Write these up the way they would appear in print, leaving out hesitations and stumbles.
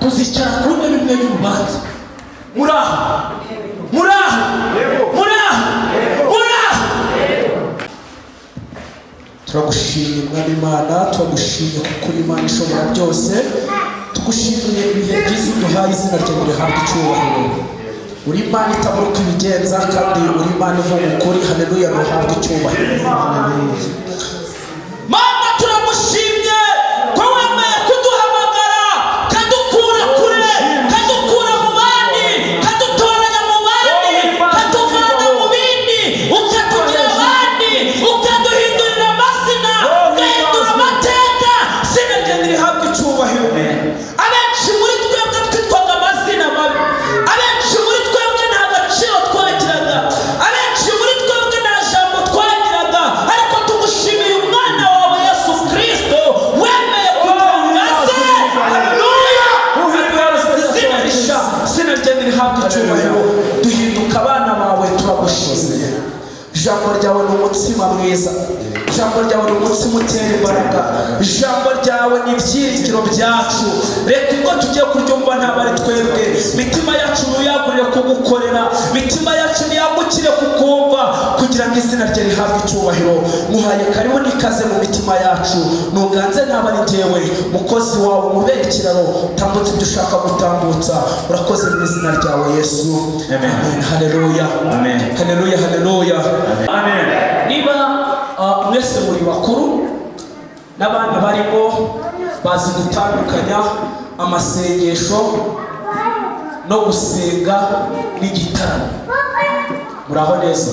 Tuzicara ku ntebe imwe y'urubanza. Muri aho, muri aho, muri aho, muri aho. Turagushimye, Mwami Imana, turagushimye kuko uri Imana ishobora byose. Tugushimiye ibihe byiza uduhaye. Izina ryawe rihabwa icyubahiro. Uri Imana itabura uko ibigenza, kandi uri Imana ivuga ukuri. Haleluya, ntuhabwe icyubahiro. Mana, turagushimye ko wemeye kuduhamagara, kadukura kure, kadukura mu bandi, kadutoranya mu bandi, katuvana mu bindi, ukatugira abandi, ukaduhindurira amazina, ugahindura amateka. Izina ryawe rihabwa icyubahiro. Abenshi muri twebwe twitwaga amazina mabi, abenshi muri twebwe nta gaciro twagiraga, abenshi muri twebwe nta jambo twagiraga, ariko tugushimiye umwana wawe Yesu Kirisito wemeye kugira ngo aze, haleluya, izina rishya. Izina rye rihabwa icyubahiro. Duhinduka abana bawe, turagushimiye. Ijambo ryawe ni umutsima mwiza, ijambo ryawe ni umutsima utera imbaraga, ijambo ryawe ni ibyiringiro byacu. Reka ubwo tugiye kuryumva, ntabwo ari twebwe, imitima yacu ntuyagurire kugukorera, imitima yacu ntiyagukire kukumva, kugira ngo izina rye rihabwe icyubahiro. Muhaye karibu n'ikaze mu mitima yacu. Nuganze, ntabwo ari njyewe mukozi wawe, mubere ikiraro, tambutse ibyo ushaka gutambutsa. Urakoze mu izina ryawe Yesu. Amen. Amen. Haleluya. Amen. Haleluya, haleluya. Amen. Niba mwese muri bakuru n'abana barimo, bazi gutandukanya amasengesho no gusenga n'igitaramo. Muraho neza?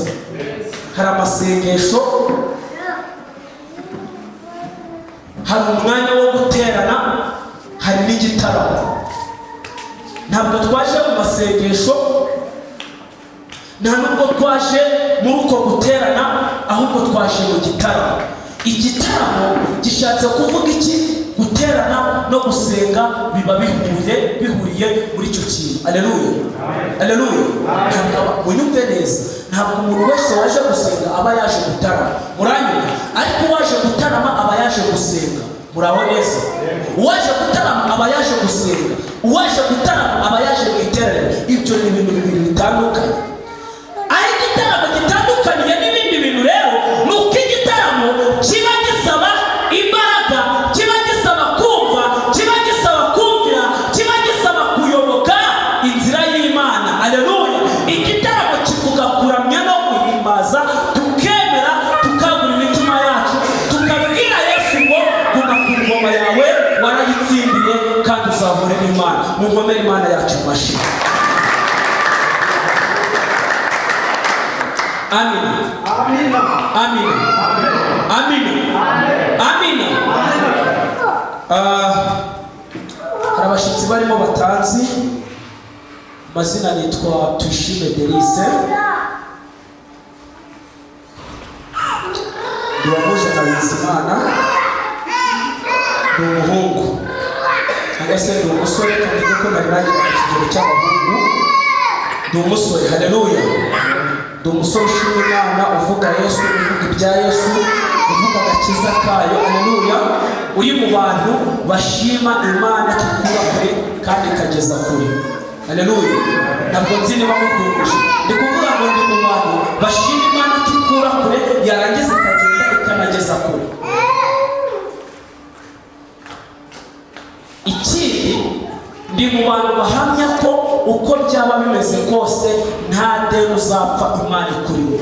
Hari amasengesho, hari umwanya wo guterana, hari n'igitaramo. Ntabwo twaje mu masengesho, nta nubwo twaje muri uko guterana, ahubwo twaje mu gitaramo. Igitaramo gishatse kuvuga iki? Guterana no gusenga biba bihuye, bihuriye muri icyo kintu. Aleluya, aleluya. Ntabwo munyumve neza, ntabwo umuntu wese waje gusenga aba yaje gutarama, muranyumva? Ariko uwaje gutarama aba yaje gusenga. Muraho neza? Uwaje gutarama aba yaje gusenga, uwaje gutarama aba yaje mu iteraniro. Ibyo ni ibintu bibiri bitandukanye. Aho igitaramo gitandukaniye n'ibindi bintu rero ni uko igitaramo kiba gisaba imbaraga, kiba gisaba kumva, kiba gisaba kumvira, kiba gisaba kuyoboka inzira y'Imana. Aleluya. Igitaramo kivuga kuramya no guhimbaza, tukemera, tukagura imitima yacu, tukabwira Yesu ngo guma ku ngoma yawe, warayitsindiye kandi uzahure n'Imana. Mugomere Imana yacu mashyi. Amina. Amina. Amina, amina, amina. Hari abashyitsi barimo batanzi. Amazina nitwa Tuyishime Delice, ndi uwamuje na Bizimana, ni umuhungu cyangwa se ndi umusore, kandi ko nari nagera ku kigero cy'abahungu, ndi umusore. Haleluya. Ndi umusore ushima Imana, uvuga Yesu, uvuga ibya Yesu, uvuga agakiza kayo. Haleluya. Uri mu bantu bashima Imana ikura kure kandi ikageza kure. Haleluya. Ntabwo nzi niba mubyumvise. Ndi kuvuga ngo ndi mu bantu bashima Imana ikura kure, yarangiza ikagenda ikanageza kure. Ikindi, ndi mu bantu bahamya ko uko byaba bimeze kose nta deni uzapfa Imana ikuriwe.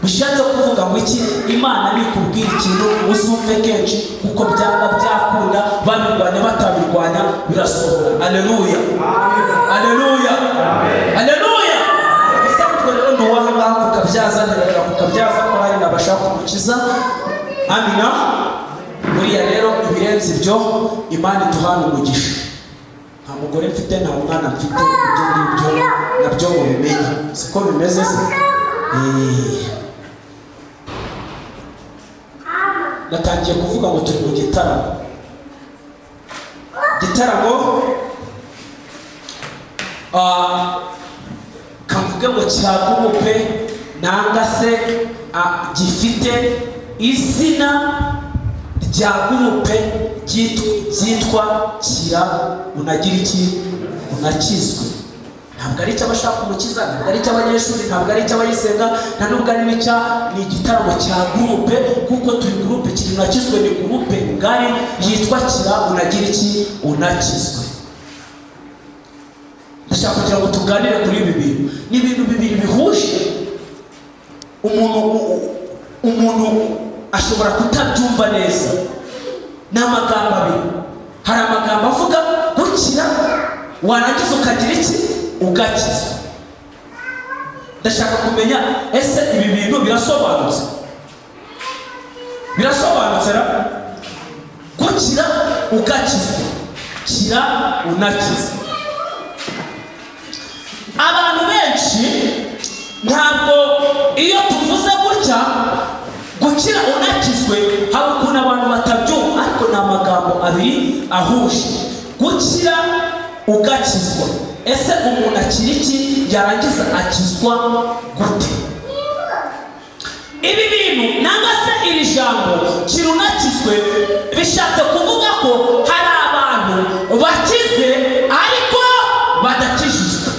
Bishatse kuvuga ngo iki? Imana nikubwira ikintu uzumve kenshi, kuko byaba byakunda, babirwanya batabirwanya, birasohora. Aleluya, aleluya, aleluya. Ubusanzwe rero ndi uwaha ngaha kukabyaza, nterera kukabyaza ko hari nabashaka kumukiza. Amina. Buriya rero ibirenze ibyo, Imana iduhana umugisha. Nta mugore mfite, nta mwana mfite, ibyo ngibyo nabyo mubimenye, siko bimeze se? Natangiye kuvuga ngo turi mu gitaramo. Gitaramo, kavuge ngo cya groupe nanga se gifite izina rya groupe Byitwa Kira Unagira Iki? Unakizwe. Ntabwo ari icy'abashaka umukiza, ntabwo ari icy'abanyeshuri, ntabwo ari icy'abayisenga, nta nubwo ari n'icya, ni igitaramo cya groupe, kuko turi groupe. Kira Unakizwe ni groupe ngari yitwa Kira Unagira Iki? Unakizwe. Ndashaka kugira ngo tuganire kuri ibi bintu. Ni ibintu bibiri bihuje. Umuntu ashobora kutabyumva neza. Ni amagambo abiri. Hari amagambo avuga gukira, warangiza ukagira iki? Ugakizwa. Ndashaka kumenya, ese ibi bintu birasobanutse? Birasobanutse ra? Gukira ugakizwa, kira unakizwa. Abantu benshi ntabwo, iyo tuvuze gutya gukira unakizwe, hari ukuntu abantu batabyumva, ariko ni amagambo abiri ahuje. Gukira ugakizwa, ese umuntu akira iki? Yarangiza akizwa gute? Ibi bintu nangwa se iri jambo Kira Unakizwe bishatse kuvuga ko hari abantu bakize ariko badakijijwe,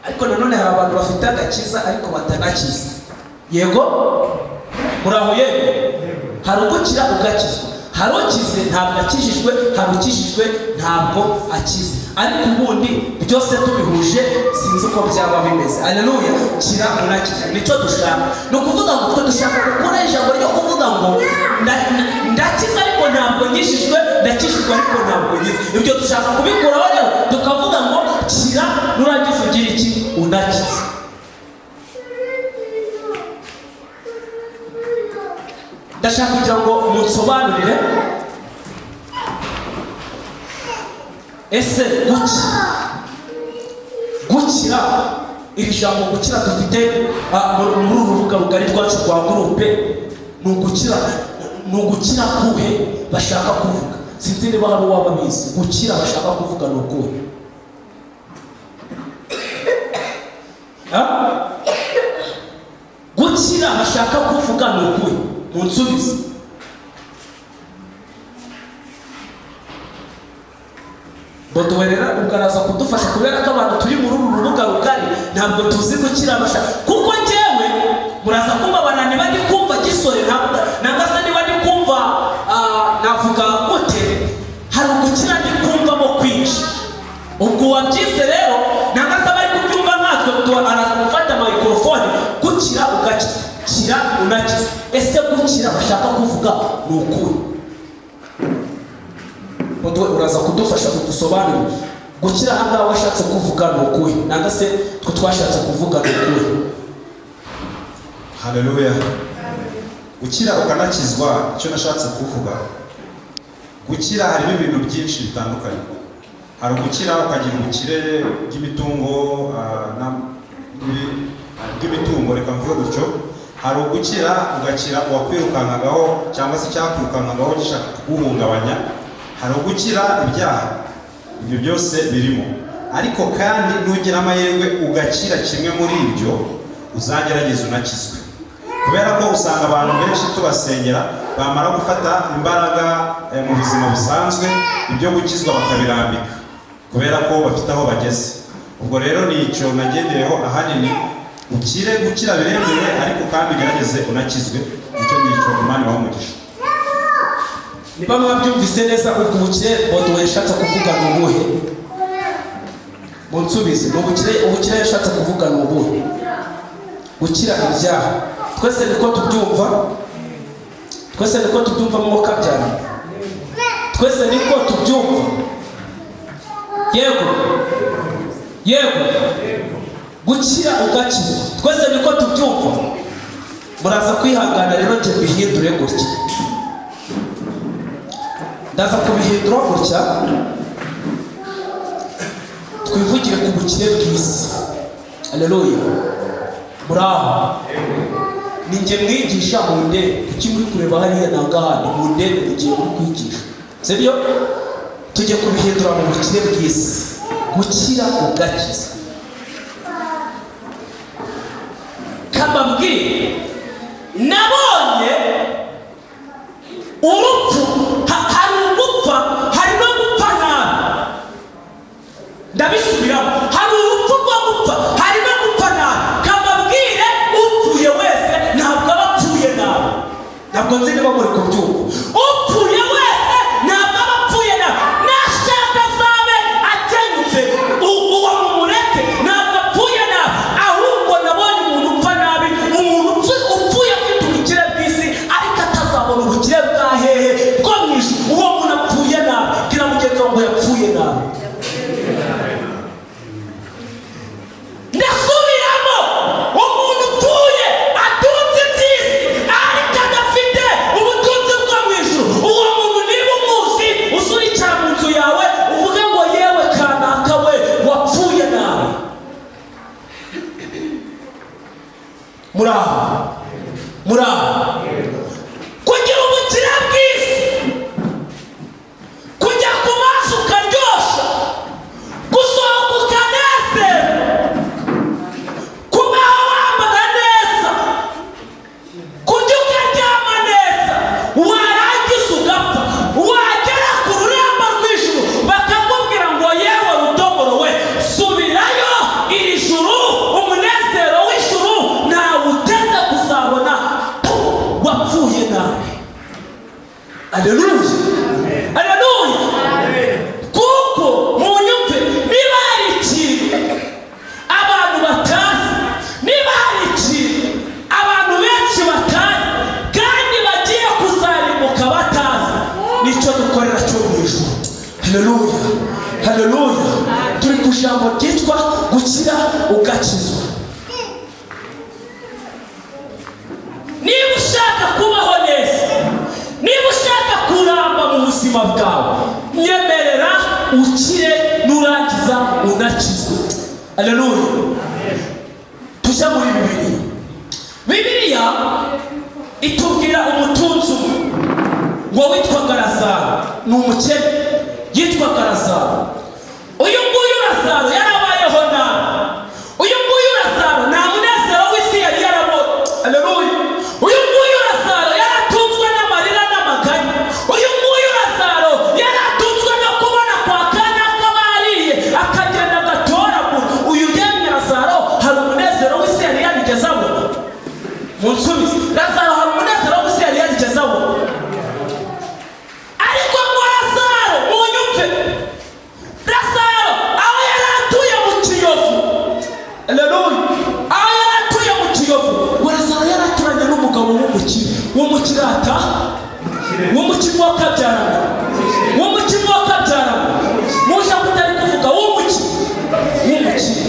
ariko nanone hari abantu bafite agakiza ariko batanakize. Yego, muraho? Yego. Hari ugukira ugakizwa, hari ukize ntabwo akijijwe, hari ukijijwe ntabwo akize, ariko ubundi byose tubihuje sinzi uko byaba bimeze. Aleluya! Kira unakizwe nicyo dushaka. Ni ukuvuga ngo twe dushaka gukora ijambo ryo kuvuga ngo ndakize ariko ntabwo nkijijwe, ndakijijwe ariko ntabwo nkize. Ibyo dushaka kubikuraho rero, tukavuga ngo kira nurangiza ugira iki? Unakize. Ndashaka kugira ngo munsobanurire, ese gukira, iri jambo gukira dufite muri uru rubuga rugari rwacu rwa groupe, ni ugukira, ni ugukira kuhe bashaka kuvuga? Sinzi niba hari uwaba abizi. Gukira bashaka kuvuga ni ukuhe? Gukira bashaka kuvuga ni ukuhe? Munsubize. Boduwerera ubwo araza kudufasha, kubera ko abantu turi muri uru rubuga rugari ntabwo tuzi gukira bashaka, kuko njyewe muraza kumva niba ndi kumva gisore nangwa se niba ndi kumva navuga gute, hari ugukira ndi kumvamo kwinshi. Ubwo wabyize rero nangwa se abari kubyumva nkatwe, araza gufata microphone. Gukira ugakiza, kira unakiza, ese gukira bashaka kuvuga ni ukuri? Uraza kudufasha kudusobanurira gukira aha ngaha washatse kuvuga ni ukuhe, nangwa se twe twashatse kuvuga ni ukuhe? Haleluya! Gukira ukanakizwa, icyo nashatse kuvuga, gukira harimo ibintu byinshi bitandukanye. Hari ugukira ukagira ubukire bw'imitungo, bw'imitungo, reka mvuge gutyo. Hari ugukira ugakira uwakwirukankagaho cyangwa se icyakwirukankagaho gishaka kuguhungabanya. Hari ugukira ibyaha, ibyo byose birimo. Ariko kandi nugira amahirwe ugakira kimwe muri ibyo, uzagerageza unakizwe, kubera ko usanga abantu benshi tubasengera, bamara gufata imbaraga mu buzima busanzwe, ibyo gukizwa bakabirambika kubera ko bafite aho bageze. Ubwo rero ni icyo nagendeyeho ahanini. Ukire, gukira biremewe, ariko kandi ugerageze unakizwe. Nicyo ngicyo. Imana ibahe umugisha. Niba mwabyumvise neza, ubwo ubukire Boduwe yashatse kuvuga ni ubuhe? Munsubize. Ni ubukire, ubukire yashatse kuvuga ni ubuhe? Gukira ibyaha, twese niko tubyumva, twese niko tubyumva mu kabyara, twese niko tubyumva. Yego, yego. Gukira ugakizwa, twese niko tubyumva. Muraza kwihangana rero njye mbihindure gutya, ndaza kubihindura gutya, twivugire ku bukire bw'isi. Haleluya! Muraho? Ni njye mwigisha, mu ndebe. Kuki muri kureba hariya nanga handi? Mu ndebe, mugiye muri kwigisha, sibyo? Tujye kubihindura mu bukire bw'isi, gukira ugakiza. Kababwire, nabonye Urupfu, hari ugupfa, hari no gupfa nabi. Ndabisubiramo, hari urupfu rwo gupfa, hari no gupfa nabi. Kamabwire, upfuye wese ntabwo aba apfuye nabi. Ntabwo nzi niba muri kubyumva. Upfuye wese ntabwo aba apfuye nabi. Nashaka azabe akenyutse, uwo mumureke, ntabwo apfuye nabi. Ahubwo nabonye umuntu upfa nabi, umuntu upfuye afite ubukire bw'isi ariko atazabona ubukire bwa hehe? Bwo mu ijuru. Uwo muntu apfuye nabi. Bwira mugenzi wawe ngo yapfuye nabi. Ndasubiramo, umuntu upfuye atunze iby'isi ariko adafite ubutunzi bwo mu ijuru, uwo muntu niba umuzi, uzuricara mu nzu yawe uvuge ngo: "Yewe kanaka we, wapfuye nabi." Muri aho, muri aho, kugira ubukire bw'isi, kujya ku maso ukaryosha, gusohoka ukanezerwa, kubaho wambara neza, kurya ukaryama neza, warangiza ugapfa, wagera ku rurembo rw'ijuru bakakubwira ngo: "Yewe rudomoro we, subirayo, iri juru, umunezero w'ijuru ntawe uteze kuzabona, wapfuye nabi." Aleluya, aleluya! Kuko munyumve, niba hari ikintu abantu batazi, niba hari ikintu abantu benshi batazi kandi bagiye kuzarimbuka batazi, nicyo dukorera cyo mu ijuru. Haleluya, haleluya! Turi ku ijambo ryitwa gukira ugakizwa. Niba ushaka kubaho neza, niba ushaka kuramba mu buzima bwawe, nyemerera ukire, nurangiza unakizwe. Aleluya! Tujya muri Bibiliya. Bibiliya itubwira umutunzi umwe ngo witwaga Lazaro. Ni umukene, yitwaga Lazaro. Uyu nguyu Lazaro yarabayeho nabi. Uyu nguyu Lazaro nta munezero w'isi yari yarabonye. Aleluya! Uyu nguyu Lazaro yaratunzwe n'amarira n'amaganya. Uyu nguyu Lazaro yaratunzwe no kubona kwa kanaka bariye, akagenda agatoragura. Uyu yemwe Lazaro hari umunezero w'isi yari yarigeze abona? Munsubize, Lazaro hari umunezero w'isi yari yarigeze abona? Ariko ngo Lazaro, munyumve, Lazaro aho yari atuye mu Kiyovu, aleluya, aho yari atuye mu Kiyovu, ngo Lazaro yari aturanye n'umugabo w'umukire, w'umukirata, w'umukire wakabyarana, w'umukire wakabyarana, muje kutari kuvuga, w'umukire, w'umukire.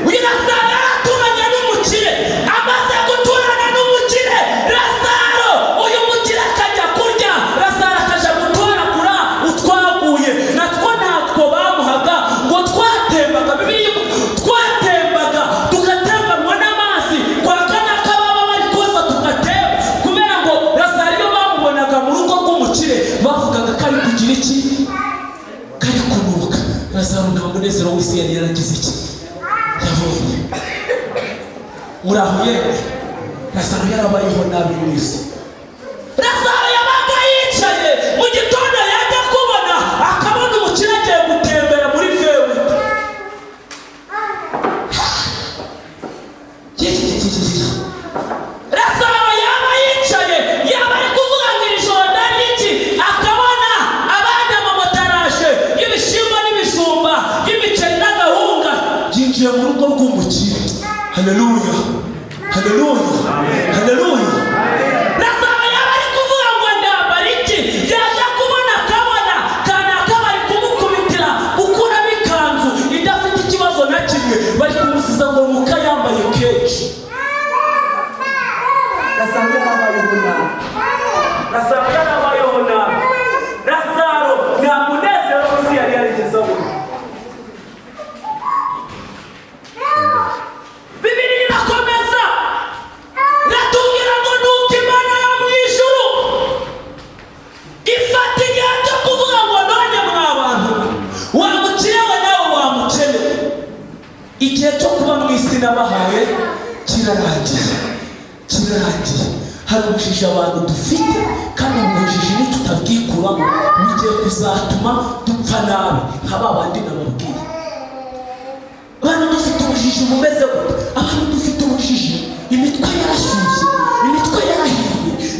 Uyu Lazaro yari aturanye n'umukire. Amaze guturana n'umukire Lazaro, uyu mukire akajya kurya, Lazaro akajya gutoragura utwaguye. Natwo natwo bamuhaga ngo twatembaga, Bibiliya ivuga, twatembaga tugatembanwa n'amazi kwa kanaka, baba bari koza tugatemba, kubera ngo Lazaro iyo bamubonaga mu rugo rw'umukire bavugaga ko ari kugira iki? Kari kunuka. Lazaro nta munezero w'isi yari yaragize iki? Yabonye. Muri aho yewe, Lazaro yarabayeho nabi mu isi. Lazaro yabaga yicaye, mu gitondo yajya kubona akabona umukire agiye gutembera muri V8. Lazaro yaba yicaye, yaba ari kuvuga ngo iri joro ndari iki, akabona abandi amamotaraje y'ibishyimbo n'ibijumba, y'imiceri n'agahunga byinjiye mu rugo rw'umukire. Haleluya, haleluya, haleluya! Lazaro yaba ari kuvuga ngo ndambara iki, yaje kubona akabona kanaka bari kumukubitira gukuramo ikanzu idafite ikibazo na kimwe, bari kumusiza ngo nuko yambaye kenshi. Lazaro yarabayeho nabi. Lazaro yarabayeho nabi. Lazaro nta munezero w'isi yari yarigeze abona. Bibiliya irakomeza iratubwira ngo nuko Imana yo mu ijuru ifata igihe cyo kuvuga ngo: "None mwa bantu mwe, wa mukire we nawe wa mukene, igihe cyo kuba mu isi nabahaye kirarangiye, kirarangiye." Hari ubujiji abantu dufite. kuzatuma dupfa nabi nka ba bandi nababwiye. Abantu dufite ubujiji bumeze gute? Abantu dufite ubujiji, imitwe yarashyushye, imitwe yarahiye,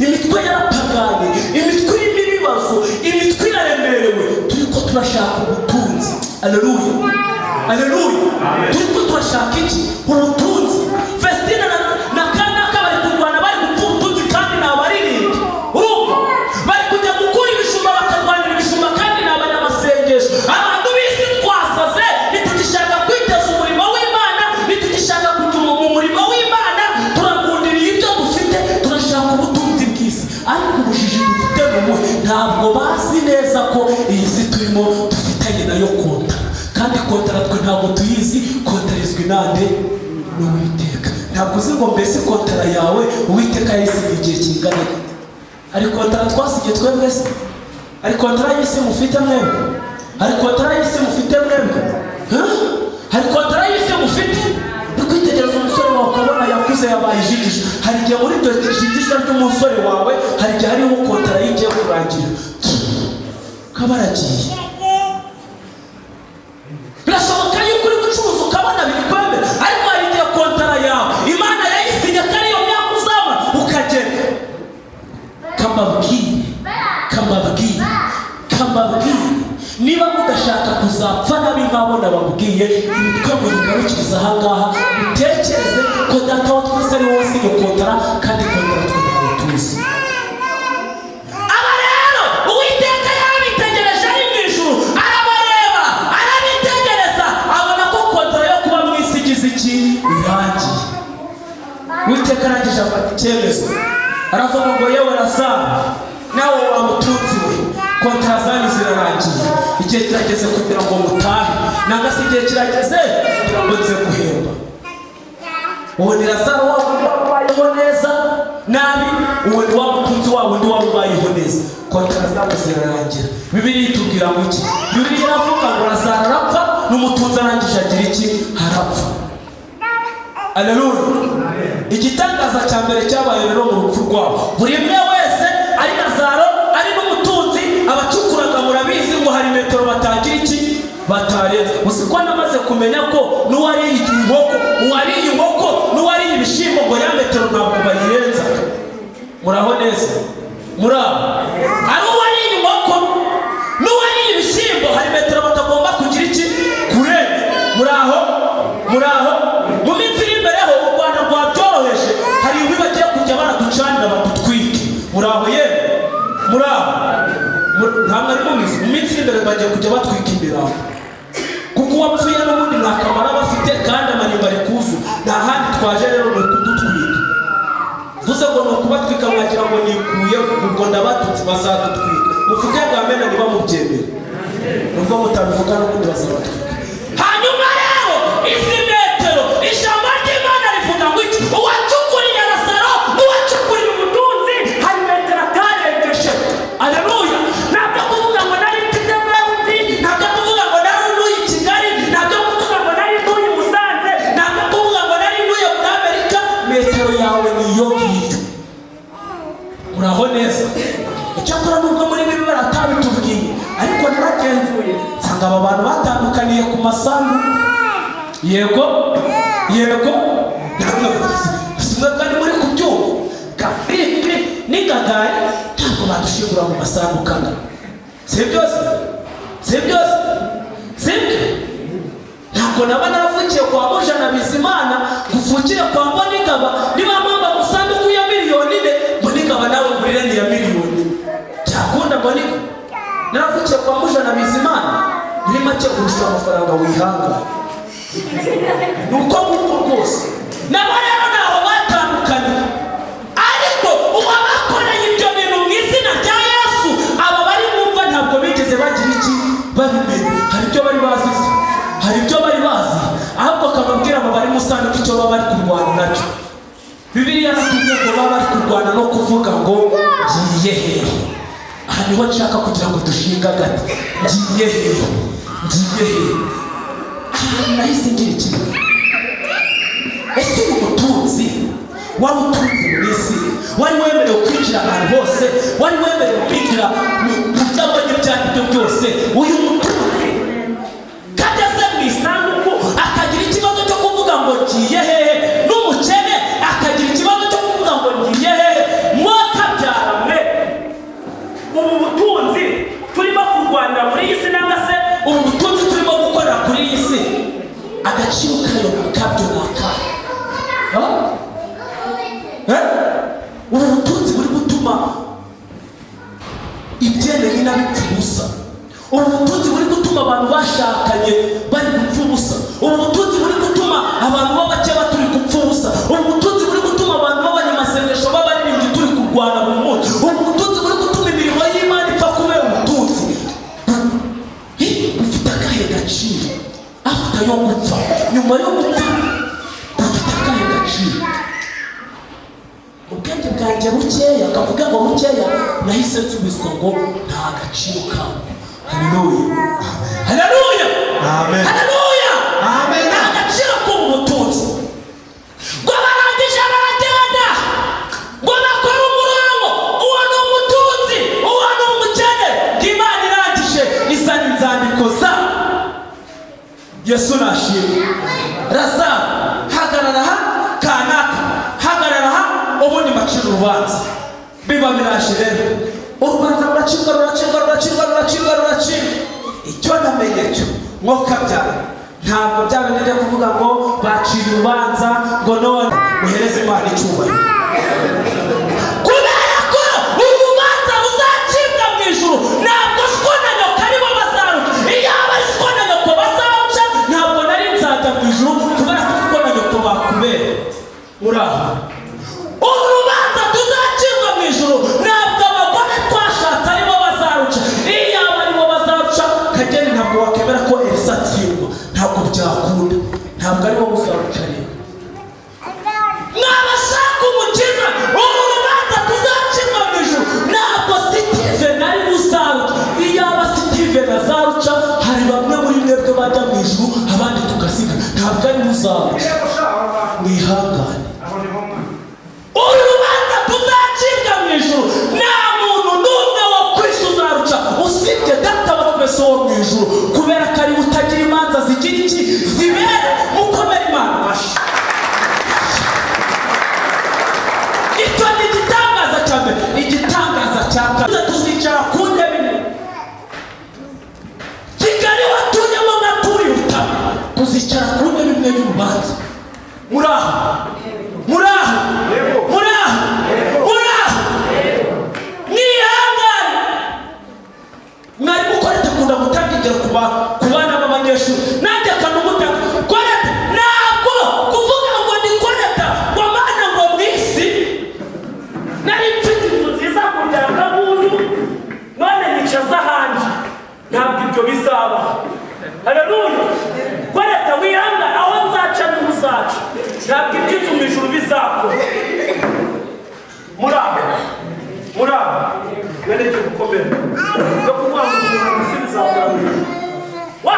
imitwe yarapaganye, imitwe irimo ibibazo, imitwe iraremerewe. Turi ko turashaka ubutunzi. Aleluya, aleluya. Turi ko turashaka iki? Ubutunzi. Festina na kanaka bari kurwana, bari gupfa ubutunzi, kandi ni abaririmbyi. Urumva, bari kujya gukura ibijumba, bakarwanira ibijumba, kandi ni abanyamasengesho. Abantu b'isi twasaze, ntitugishaka kwiteza umurimo w'Imana, ntitugishaka kujya mu murimo w'Imana. Turagundiriye ibyo dufite, turashaka ubutunzi bw'isi. Ariko ubujiji dufite mu buhe? Ntabwo bazi neza ko iyi si turimo dufitanye nayo kontara, kandi kontara twe ntabwo tuyizi. Kontara izwi nande? N'Uwiteka. Ntabwo uzi ngo mbese kontara yawe Uwiteka yayisinye igihe kingana gute? Hari kontara twasinye twebwe se? Hari kontara y'isi mufite mwebwe? Hari kontara y'isi mufite mwebwe? Huh? Hari kontara y'isi mufite? Uri kwitegereza umusore wawe, ukabona yakuze, yabaye ijigija. Hari igihe muri iryo jigija ry'umusore wawe, hari igihe hariho kontara y'igiye kurangira, kaba aragiye. Birashoboka yuko uri gucuruza, ukabona biri kwemera, ariko hari igihe kontara yawe Imana yayisinye ko ariyo myaka uzaba ukagenda. Kamabwire, kamabwire, kamabwire, niba mudashaka kuzapfa nabi nk'abo nababwiye, imitwe muyigarukiriza ahangaha, mutekereze ko Data wa twese ari wowe wasinye kontara, kandi kontara twe ntabwo tuzi. Aba rero Uwiteka yarabitegereje ari mu ijuru, arabareba, arabitegereza, abona ko kontara yo kuba mu isi igize iki? Irangiye. Uwiteka arangije afata icyemezo, aravuga ngo: "Yewe Lazaro, nawe wa mutunzi we, kontara zanyu zirarangiye. Igihe kirageze kugira ngo mutahe, nanga se igihe kirageze kugira ngo nze guhemba." Uwo ni Lazaro wa wundi wabayeho neza nabi, uwo ni wa mutunzi wa wundi waba ubayeho neza. Kontara zabo zirarangira. Bibiliya itubwira ngo iki? Bibiliya iravuga ngo Lazaro arapfa, n'umutunzi arangije agira iki? Harapfa. Aleluya. Igitangaza cya mbere cyabaye rero mu rupfu rwabo, buri umwe wese, ari Lazaro ari n'umutunzi, abacukuraga murabizi ngo hari metero batagira iki? Batarenze. Uzi ko namaze kumenya ko n'uwariye inkoko, uwariye inkoko n'uwariye ibishyimbo, ngo ya metero ntabwo bayirenzaga. Muraho neza? Muraho? Ari uwariye inkoko n'uwariye ibishyimbo, hari metero batagomba kugira iki? Kurenza. Muraho? Muraho? Mu minsi iri imbere ho u Rwanda rwabyoroheje, hari ibi bagiye kujya baraducanira badutwike. Muraho ye? Muraho? Ntabwo ari mubizi? Mu minsi iri imbere bagiye kujya batwika imirambo, kuko uwapfuye n'ubundi nta kamaro aba afite, kandi amarimba ari kuzuye. Nta handi twaje rero, ni ukudutwika. Mvuze ngo ni ukubatwika, mwagira ngo nikuye. Ubwo ndabatutsi, bazadutwika. Muvuge ngo amena niba mubyemera. Nubwo mutabivuga, n'ubundi bazabatwika. Hanyuma rero izi metero, ijambo ry'Imana rivuga ngo iki? Uwacukuriye Lazaro n'uwacukuriye umutunzi, hari metero atarengeje. Aleluya. Ntabwo kuvuga ngo nari mfite vewuti, ntabwo kuvuga ngo nari ntuye i Kigali, ntabwo kuvuga ngo nari ntuye i Musanze, ntabwo kuvuga ngo nari ntuye muri Amerika. Metero yawe ni iyo ngiyo. Muraho neza? Icyakora nubwo muri bibi baratabitubwiye, ariko naragenzuye nsanga aba bantu batandukaniye ku masambu. Yego, yego, kandi muri kubyumva, Gafiriti n'Ingagari ntabwo badushingura mu masambu kangana. Si byose? Si byose? Si byo? Ntabwo naba naravukiye kwa Mujana Bizimana ngufukire kwa Mbonigaba. Niba mpamva musanduku ya 4,000,000, Mbonigaba nawe ngurire ni ya 1,000,000, byakunda? Mboniga, naravukiye kwa Mujana Bizimana, muri make kurusha amafaranga wihangana. Ni uko nguko rwose. Nabo rero ntaho batandukanye, ariko uwabakoreye ibyo bintu mu izina rya Yesu, aba bari bumva ntabwo bigeze bagira iki? Babimenya. Hari ibyo bari bazi se? Hari ibyo bari bazi? Ahubwo akababwira ngo bari musanduku, icyo baba bari kurwana nacyo, Bibiliya natubwiye ngo baba bari kurwana no kuvuga ngo: "Ngiye hehe?" Aha niho nshaka kugira ngo dushinge agati. Ngiye hehe? Ngiye hehe? Aha nahise ngira ikibazo: ese uyu mutunzi wari utunze mu isi, wari wemerewe kwinjira ahantu hose, wari wemerewe kwinjira mu byabonye ibyo ari byo byose. Ibyene nyina bipfa ubusa. Ubu butunzi buri gutuma abantu bashakanye bari gupfa ubusa. Ubu butunzi buri gutuma abantu b'abakeba turi gupfa ubusa. Ubu butunzi buri gutuma abantu b'abanyamasengesho b'abaririmbyi turi kurwana buri munsi. Ubu butunzi buri gutuma imirimo y'Imana ipfa kubera ubutunzi. Bufite akahe gaciro after yo gupfa, nyuma yo gupfa bufite akahe gaciro? Ubwenge bwanjye bukeya, kavuga ngo bukeya, nahise nsubizwa ngo nta gaciro kabwo. Haleluya, haleluya! Amen. Haleluya! Amen. Nta gaciro k'ubu butunzi. Ngo barangije baragenda, ngo bakore umurongo, uwo ni umutunzi, uwo ni umukene. Imana irangije izana inzandiko za Yesu nashimwe. Lazaro, hagarara aha, kanaka, hagarara aha, ubundi mbacira urubanza. Biba biraje rero, urubanza ruracibwa, ruracibwa, ruracibwa, ruracibwa, ruracibwa. Icyo namenye cyo nko kabyara, ntabwo bya bindi byo kuvuga ngo baciye urubanza ngo none muhereze Imana icyubahiro, kubera ko urubanza ruzacibwa mu ijuru ntabwo siko na nyoko aribo bazaruca. Iyo aba ari siko na nyoko bazaruca, ntabwo nari nzajya mu ijuru, kubera ko siko na nyoko bakubera. Muri aho, uru rubanza tuzacibwa mu ijuru ntabwo abagore twashatse aribo bazaruca. Iyo aba aribo bazaruca, kageni, ntabwo wakemera ko Elisa atsindwa, ntabwo byakunda. Ntabwo aribo uzaruca. Rero mwabashaka umukiza, uru rubanza tuzacibwa mu ijuru ntabwo Steven ari buzaruca. Iyo aba Steven azaruca, hari bamwe muri mwebwe bajya mu ijuru, abandi tugasiga. Ntabwo ari buzaruca, mwihangane. Uru rubanza tuzacibwa mu ijuru nta muntu n'umwe wo ku isi uzaruca usibye Data wa twese wo mu ijuru, kubera ko ari we utagira imanza zigira iki? Zibera. Mukomere Imana amashyi. Icyo ni igitangaza cya mbere. Igitangaza cya kabiri, tuzicara ku ntebe imwe. Kigali watuyemo naturiye Utaba, tuzicara ku ntebe imwe y'urubanza. Muri aho, muri aho, muri aho, muri aho, mwihangane. Mwarimu Korete akunda gutanga ingero ku bana b'abanyeshuri, nanjye akanumutanga. Korete, ntabwo kuvuga ngo ni Koreta ngo mana ngo mu isi nari mfite inzu nziza kurya kabundu, none nicaza ahandi, ntabwo ibyo bizabaho. Haleluya! Koreta, wihangane, aho nzaca niho uzaca. Ntabwo iby'inzu mu ijuru bizakora. Muri aho, muri aho, bene icyo gukomera byo kuvuga ngo umuntu isi bizakora mu ijuru wa,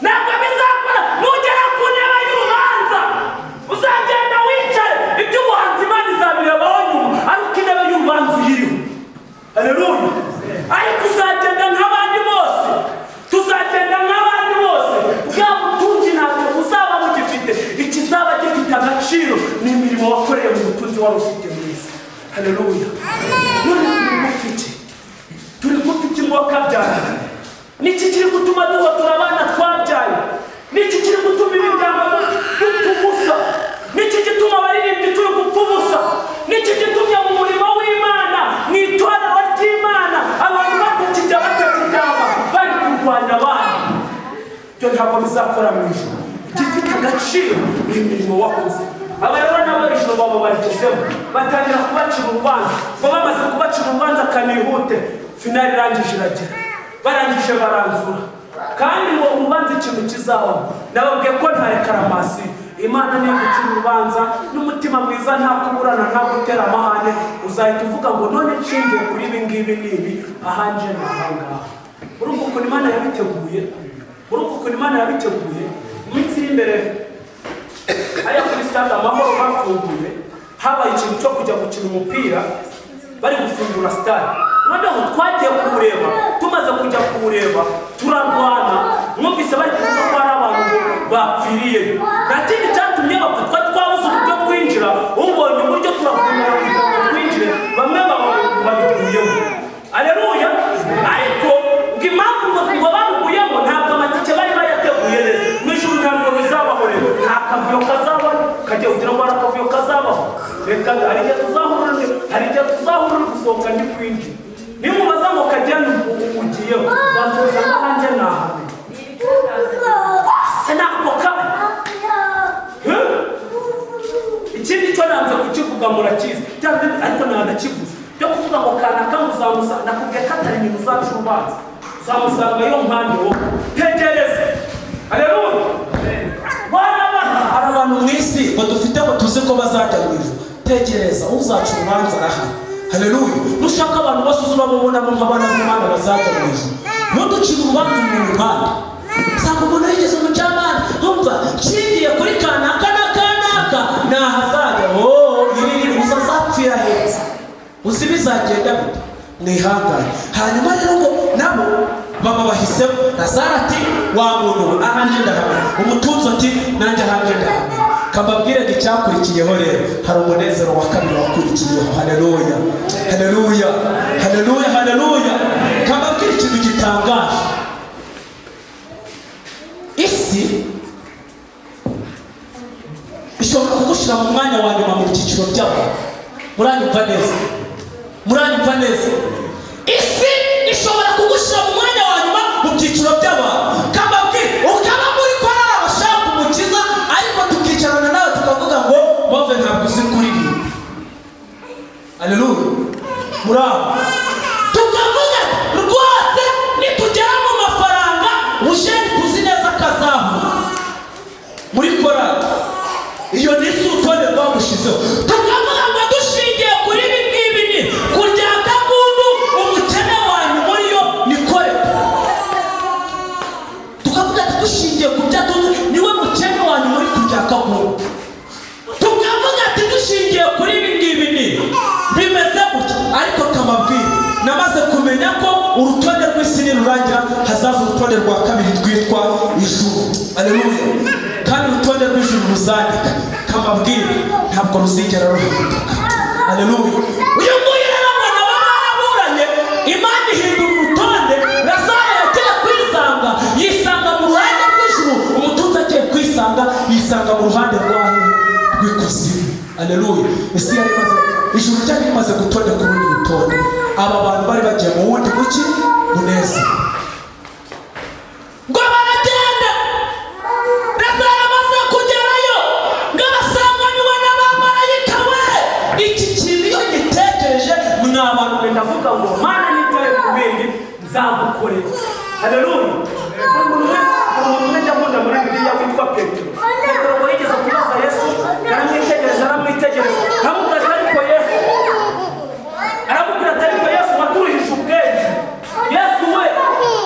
ntabwo bizakora. Nugera ku ntebe y'urubanza uzagenda wicare, iby'ubuhanzi Imana izabirebaho nyuma, ariko intebe y'urubanza uyiriho. Haleluya! Ariko uzagenda nk'abandi bose, tuzagenda nk'abandi bose. Bwa butunzi ntabwo buzaba bugifite. Ikizaba gifite agaciro ni imirimo wakoreye mu butunzi wari ufite mwiza. Haleluya! None turi gupfa iki? Turi gupfa iki ngo kabyara? Niki kiri gutuma duhotora abana twabyaye? Niki kiri gutuma imiryango dupfa ubusa? Niki gituma abaririmbyi turi gupfa ubusa? Niki gitumye mu murimo w'Imana, mu itorero ry'Imana, abantu batakijya batakiryama bari kurwanya abana? Ibyo ntabwo bizakora mu ijuru. Igifite agaciro ni imirimo wakoze. Aba rero nabo ijuru baba barigezemo, batangira kubacira urubanza. Ngo bamaze kubacira urubanza, kanihute, finale irangije iragera, barangije baranzura. Kandi ngo urubanza ikintu kizabaho, nababwiye ko nta réclamation. Imana niyo gucira urubanza n'umutima mwiza, nta kuburana, nta gutera amahane. Uzahita uvuga ngo none nshingiye kuri ibi ngibi n'ibi, ahanje ni ahangaha. Urumva ukuntu Imana yabiteguye? Urumva ukuntu Imana yabiteguye? Mu minsi iri imbere hariya kuri Stade Amahoro bafunguye, habaye ikintu cyo kujya gukina umupira, bari gufungura stade. Noneho twagiye kuwureba, tumaze kujya kuwureba turarwana. Mwumvise bari kuvuga ko hari abantu ngo bapfiriyeyo. Nta kindi cyatumye bapfa, twari twabuze uburyo twinjira. Ubonye uburyo turafungura kugira ngo twinjire, bamwe baba babiguyemo. Aleluya! Ariko ngo impamvu ngo babiguyemo, ntabwo amatike bari bayateguye neza. Mu ijuru ntabwo bizabaho rero, nta kavuyo kazabaho. Kajya kugira ngo hari akavuyo kazabaho, reka. Hari igihe tuzahura, hari igihe tuzahura uri gusohoka ndi kwinjira. Nimubaza ngo kajyane ugiyeho, uzansubiza ngo ahanjye nahamenya. Se nako kabi. Ikindi cyo nanze kukivuga, murakizi, ariko nanakivuze byo kuvuga ngo kanaka muzamusa, nakubwiye ko atari ibintu uzaca urubanza, uzamusanga yo mpande wowe tegereze. Haleluya! Bana bana, Hari abantu mu isi badufite ngo tuzi ko bazajya mu ijuru. Tekereza, uzaca urubanza arahari. Haleluya! Nushaka abantu bose uzi urababonamo nk'abana b'Imana bazajya mu ijuru. Ntuducire urubanza umuntu nkande. Usanga umuntu yigeze umucamanza, umva nshingiye kuri kanaka na kanaka nahazajya. Oh, iri gusa azapfira heza, uzi bizagenda bite? Mwihangane. Hanyuma rero ngo nabo baba bahisemo. Lazaro ati: "Wa muntu we, ahanjye ndahamenya." Umutunzi ati: "Nanjye ahanjye ndahamenya." Kambabwire ngo icyakurikiyeho rero, hari umunezero wa kabiri wakurikiyeho. Haleluya, haleluya, haleluya, haleluya! Kambabwire ikintu gitangaje. Isi ishobora kugushyira mu mwanya wa nyuma mu byiciro by'abantu. Muranyumva neza? Muranyumva neza? Isi ishobora kugushyira mu mwanya wa nyuma mu byiciro by'abantu. Kambabwire, ukaba muri korari abashaka umukiza, ariko tukicarana nawe tukavuga ngo bove ntabwo uzi kuririmba. Aleluya! Muri aho tukavuga rwose, nitugera mu mafaranga, busheni tuzi neza akazahura muri korari. Iyo ni si urutonde rwamushyizeho. Tukavuga ngo dushingiye kuri ibi ngibi, ni kurya kagundu, umukene wanyu muri yo ni kore. Tukavuga ati dushingiye ku byo atunze, niwe mukene wanyu muri kurya kagundu. Tukavuga ati dushingiye kuri ibi ngibi, ni bimeze gutya. Ariko kamabwire, namaze kumenya ko urutonde rw'isi nirurangira hazaza urutonde rwa kabiri rwitwa ijuru. Aleluya! Kandi urutonde rw'ijuru ruzandika, kamabwire, ntabwo ruzigera ruhinduka. Aleluya! Uyu nguyu rero ngo nabo baraburanye, Imana ihindura urutonde. Lazaro yagiye kwisanga, yisanga mu ruhande rw'ijuru. Umutunzi agiye kwisanga, yisanga mu ruhande rwa rw'ikuzimu. Aleluya! Isi yari imaze, ijuru ryari rimaze gutondeka urundi rutonde. Aba bantu bari bagiye mu wundi muki munezero. Ngo baragenda. Lazaro amaze kugerayo, ngo abasanganywe n'abamarayika we. Iki kintu iyo gitekereje, Mwa bantu mwe, ndavuga ngo Mana, nitaye ku bindi, nzagukorera. Haleluya! Hari umuntu umwe njya nkunda muri Bibiliya witwa Petero. Petero ngo yigeze kubaza Yesu, aramwitegereza, aramwitegereza, aramubwira ati ariko Yesu, aramubwira ati ariko Yesu, waturuhije ubwenge. Yesu we,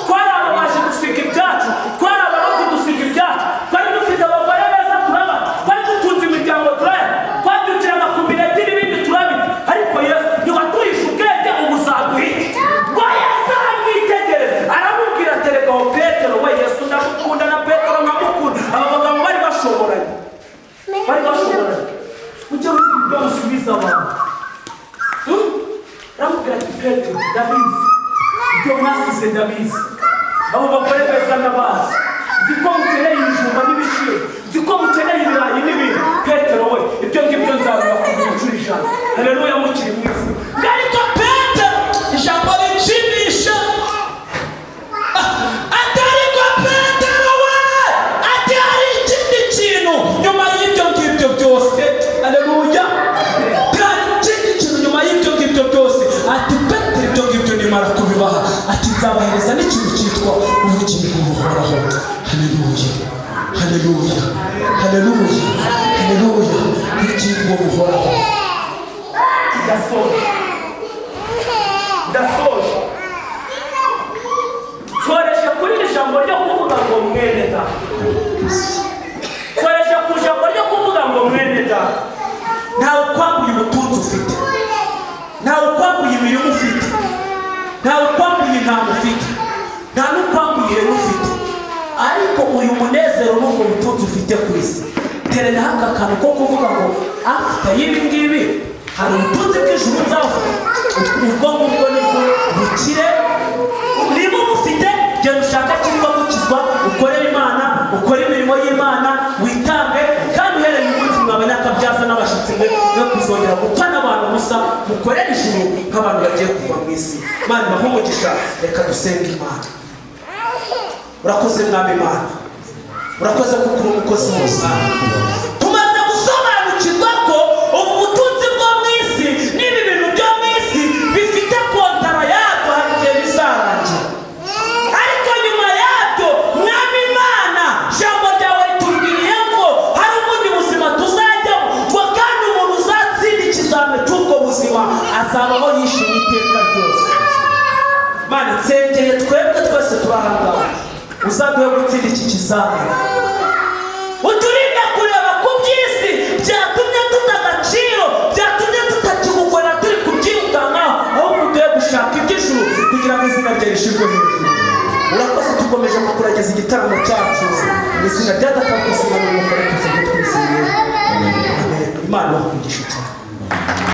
twari ababaji dusiga ibyacu, twari abarobyi dusiga ibyacu, twari dufite abagore beza turaba, twari dutunze imiryango turaya, twabyukiraga ku mireti n'ibindi turabita, ariko Yesu, ntiwatuhishe ubwenge, ubu uzaduha iki? Ngo Yesu aramwitegereza, aramubwira ati erega aho Petero we, Yesu ndamukunda na Petero nkamukunda. Aba bagabo bari bashoboranye, bari bashoboranye. Ujye wiga ibyo musubiza abantu. Aramubwira ati: "Petero, ndabizi ibyo mwasize, ndabizi, abo bagore beza ndabazi, nzi ko mukeneye ibijumba n'ibishyimbo, nzi ko mukeneye ibirayi n'ibindi. Petero we, ibyo ngibyo nzabibakubira inshuro 100." Haleluya! Mukiri mu isi. Ariko Petero, ijambo rinshimisha, ati ariko Petero we, ati hari ikindi kintu nyuma y'ibyo ngibyo byose. Aleluya! Hari ikindi kintu nyuma y'ibyo ngibyo byose. Ati: "Petero, ibyo ngibyo nimara kubibaha, ati nzabahereza n'ikintu cyitwa ubugingo buhoraho." Haleluya, haleluya, haleluya, haleluya! Ubugingo buhoraho. Ndasoje, ndasoje. Nsoreje kuri iri jambo ryo kuvuga ngo mwene data. Nsoreje ku ijambo ryo kuvuga ngo mwene data, Ntawe ukwambuye ubutunzi ufite, ntawe ukwambuye imirimo ufite, ntawe ukwambuye intama ufite, nta n'ukwambuye ihene ufite. Ariko uyu munezero n'ubwo butunzi ufite ku isi, tereraho aka kantu ko kuvuga ngo after y'ibi ngibi hari ubutunzi bw'ijuru nzavuga. Ubwo ngubwo nibwo bukire. Niba ubufite, genda ushaka cyitwa gukizwa, ukorere Imana, ukore imirimo y'Imana, witange. Kandi uhereye uyu munsi, mwa banyakabyaza n'abashyitsi mwe, mwe kuzongera gupfa n'abantu gusa, mukorere ijuru nk'abantu bagiye kuva mu isi. isi. Imana ibahe umugisha. Reka dusenge Imana. Urakoze, Mwami Imana, urakoze kuko uri umukozi w'Imana. Tumaze gusobanukirwa ko ubu butunzi bwo mu isi n'ibi bintu byo mu isi bifite kontara yabyo, hari igihe bizarangira. Ariko nyuma yabyo, Mwami Imana, ijambo ryawe ritubwiriye ko hari ubundi buzima tuzajyamo, ngo kandi umuntu uzatsinda ikizami cy'ubwo buzima azabaho yishimye iteka ryose. Mana, nsengeye twebwe twese turi aha ngaha, uzaduhe gutsinda iki kizamini, uturinde kureba ku by'isi byatumye tuta agaciro, byatumye tutakigukora turi kubyirukankaho, ahubwo uduhe gushaka iby'ijuru kugira ngo izina ryawe rishyirwe hejuru. Urakoze, tukomeje kukurageza igitaramo cyacu mu izina rya Data wa twese n'Umwuka, tuze twizeye. Amen. Imana ibahe umugisha.